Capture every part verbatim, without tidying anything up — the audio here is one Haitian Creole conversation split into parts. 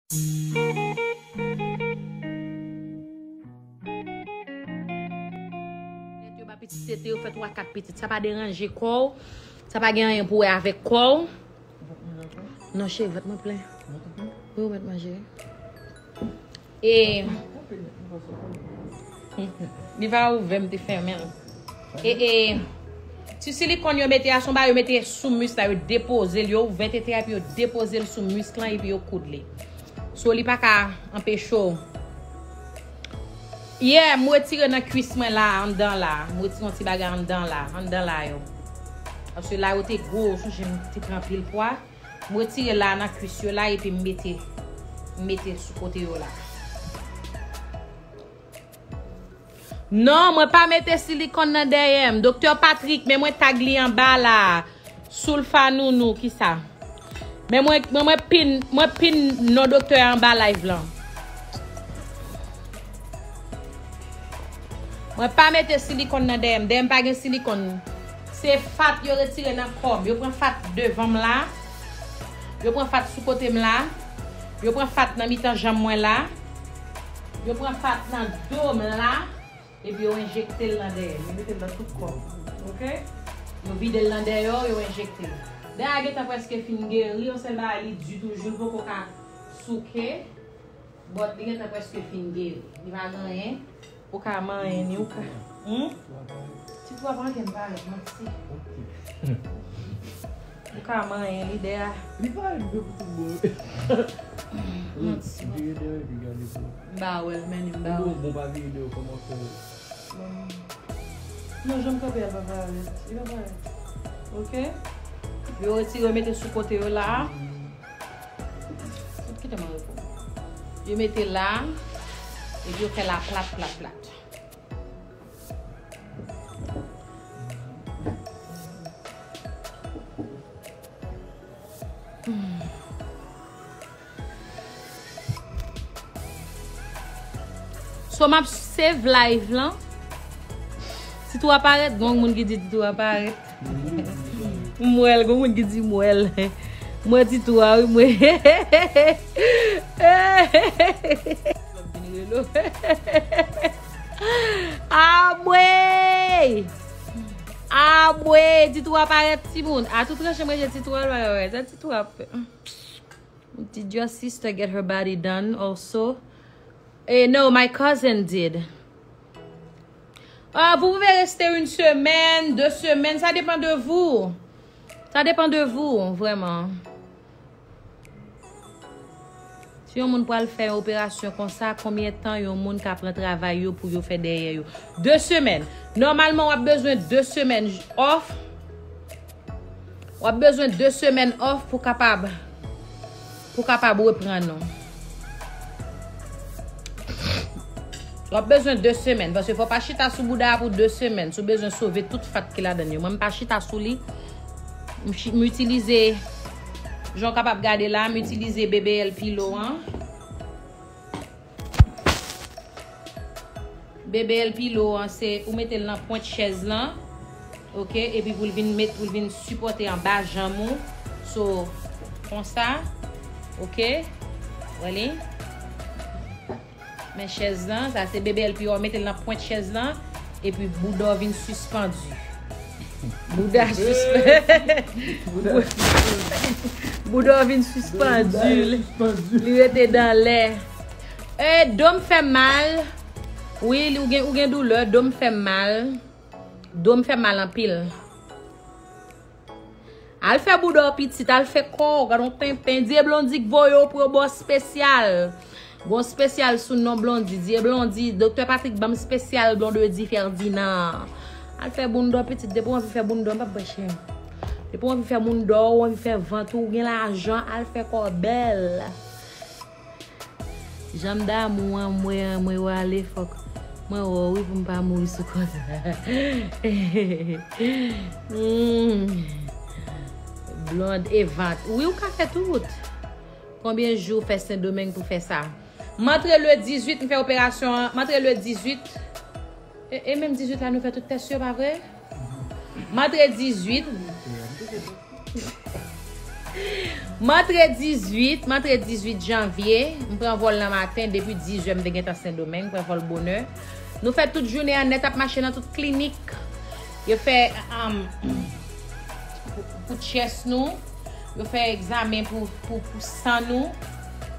Yo ba pitit tete, yo fè twa kat pitit. Sa pa deranje kò w. Sa pa gen anyen pou wè avèk kò w. Non, cheri, vant mwen plen. Wi, ou mèt manje. E li va ouvè, m te fèmen l. E, e ti silikòn yo mete a, se yon bagay yo mete sou mis la, yo depoze l, yo ouvè tete a, epi yo depoze l sou mis lan, epi yo koud li. So, li pa ka anpeche w. Yè, m retire nan kwis mwen la, anndan la. M retire yon ti bagay anndan la, anndan la yo. Paske la yo te gwo, ou sonje m te pran anpil pwa. M retire la nan kwis yo la, epi m mete, m mete sou kote yo la. Non, mwen pa mete silikòn nan dèyè m. Doktè Patrick, men mwen tag li anba la. Soulfa Nounou, kisa? Men mwen, mwen, mwen pin, mwen pin non doktè a anba live lan. Mwen pa mete silikòn nan dèyè m. Dèyè m pa gen silikòn. Se fat yo retire nan kò m. Yo pran fat devan m la. Yo pran fat sou kote m la. Yo pran fat nan mitan janm mwen la. Yo pran fat nan do m la. Epi yo enjekte l nan dèyè m. Yo mete l nan tout kò m. Oke? Yo vide l nan dèyè w, yo enjekte l. Dèyè a gentan prèske fin geri. Yon sèl bagay, li di toujou, l poko ka souke. But li gentan prèske fin geri. Li pa gen anyen. Ou ka manyen ni ou ka. Hmm? Ti twa pa ankenn parèt, manti. Ou ka manyen li dèyè a. Li parèt byen pou tout bò. Manti. Vire dèyè epi gade pou. M pa wè l, men li m pa wè l. Bon, bon, pa vire dèyè, kòman fè? Bon. Non, jan m kanpe a pa parèt. Li pa parèt. Oke? Yo retire, yo mete sou kote yo la. Kite m an repo. Yo mete la, epi yo fè la plat, plat, plat. So, m ap save live lan. Ti twa parèt, gon moun ki di ti twa parèt. M wè l, gon moun ki di m wè l. M wè ti twa, wi, m wè. Abwe! Abwe! Ti twa parèt, timoun. A tout tranche, mwen, ti twa, wè, wè, wè. Sa ti twa ap fè. Did your sister get her body done also? Eh, no, my cousin did. Ah, vous pouvez rester une semaine, deux semaines, ça dépend de vous. Ça dépend de vous, vraiment. Si yon moun pral fè yon operasyon konsa, konbyen tan yon moun ka pran travay yo pou yo fè dèyè yo? De semèn. Nòmalman, w ap bezwen de semèn off. W ap bezwen de semèn off pou kapab, pou kapab reprann ou. W ap bezwen de semèn, paske fò w pa chita sou bouda a pou de semèn. Si w bezwen sove tout fat ki ladan l yo. Mwen, m pa chita sou li. M chi-, m itilize, jan w kapab gade la, m itilize B B L pillow an. B B L pillow an, se ou mete l nan pwent chèz lan, oke, epi pou l vin met, pou l vin sipòte anba janm ou. So, konsa, oke, wè li. Men chèz lan, sa se B B L pillow, ou mete l nan pwent chèz lan, epi bouda w vin sispann. Bouda sispann. Bouda sispann. Bouda w vin sispann. Bouda sispann. Li rete dan lè. E, do m fè mal. Wi, li, ou gen, ou gen doulè. Do m fè mal. Do m fè mal anpil. Al fè bouda w pitit, al fè kò w, gad on tenten. Dye Blondy k voye w pou yo ba w espesyal. Gon espesyal sou non Blondy. Dye Blondy, Doktè Patrick ban m espesyal Blondedy Ferdinand. Al fè bounda w pitit, depi w anvi fè bounda w, m p ap bay chen. Depi w anvi fè bounda w, ou anvi fè vant ou, ou gen lajan, al fè kò w bèl. Jan m damou an, mwen, mwen wale, fòk mwen wè w wi pou m pa mouri sou kò sa. Hmm. Blond e vant. Wi, ou ka fè tout. Konbyen jou w fè Sendomeng pou fè sa? M antre le dizuit, m fè operasyon an. M antre le dizuit. E, e menm dizuit la, nou fè tout tès yo, pa vre? M antre dizuit. M antre dizuit, m antre dizuit janvye. M pran vòl nan maten, depi dizuit m te gentan Sendomeng, m pran vòl bonè. Nou fè tout jounen an nèt ap mache nan tout klinik. Yo fè, um, pou, pou chest nou, yo fè egzamen pou, pou, pou san nou,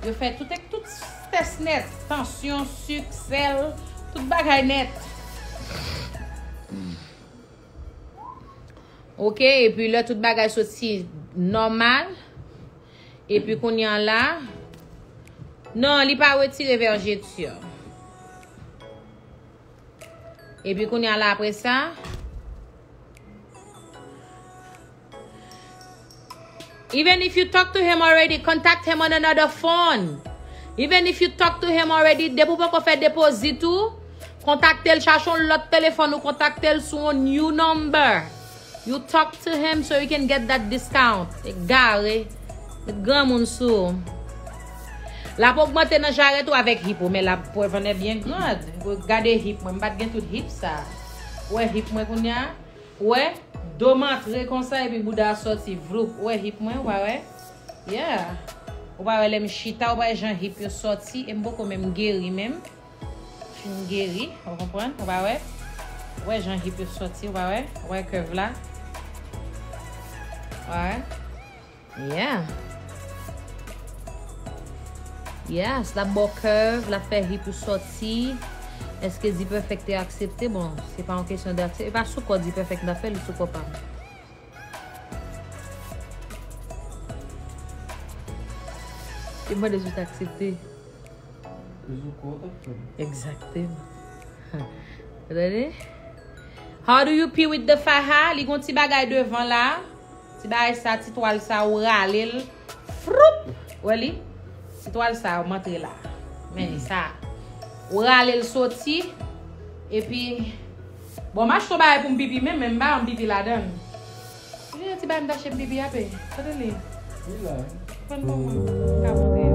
yo fè tout, tout tès nèt, tansyon, sik, sèl, tout bagay nèt. Ok, epi lè tout bagay soti nòmal, epi kounye a la, non, li pa retire vèjeti a. Epi kounye a la apre sa, even if you talk to him already, contact him on another phone. Even if you talk to him already, depi w poko fè depozit ou, kontakte l, chache yon lòt telefòn ou kontakte l sou yon new number. You talk to him so you can get that discount. Egare. Met granmoun sou. L ap ogmante nan jarèt ou avèk hip ou, men l ap pwèvanè byen grand. Gade hip mwen, m pa t gen tout hip sa. Ou wè hip mwen kounye a? Ou wè? Do m antre konsa epi bouda a sòti. Vloup. Ou wè hip mwen? Ou pa wè? Yeah. Ou pa wè lè m chita, ou pa wè jan hip yo sòti? E m poko menm geri menm. Fin geri, ou konprann? Ou pa wè? Ou wè jan hip yo sòti, ou pa wè? Ou wè curve la? Ou pa wè? Yeah. Yes, l ap ba w curve, l ap fè hip ou sòti. Èske D-Perfect te aksepte? Bon, se pa yon kesyon de aksepte. E pa sou kò D-Perfect m t ap fè l, sou kò pa m. E mande si w te aksepte. Egzakteman. Tande? How do you pee with the faja? Li gon ti bagay devan la. Ti bagay sa, ti twal sa, ou rale l. Froup! Wè li? Ti twal sa, ou antre la. Men li sa. Ou rale l soti. Epi, bon, m achte yon bagay pou m pipi, men, men m pa yon pipi ladan l. Li yon ti bagay m tache m pipi ape. Kote li? Li la. Fòn bon, m ka montre.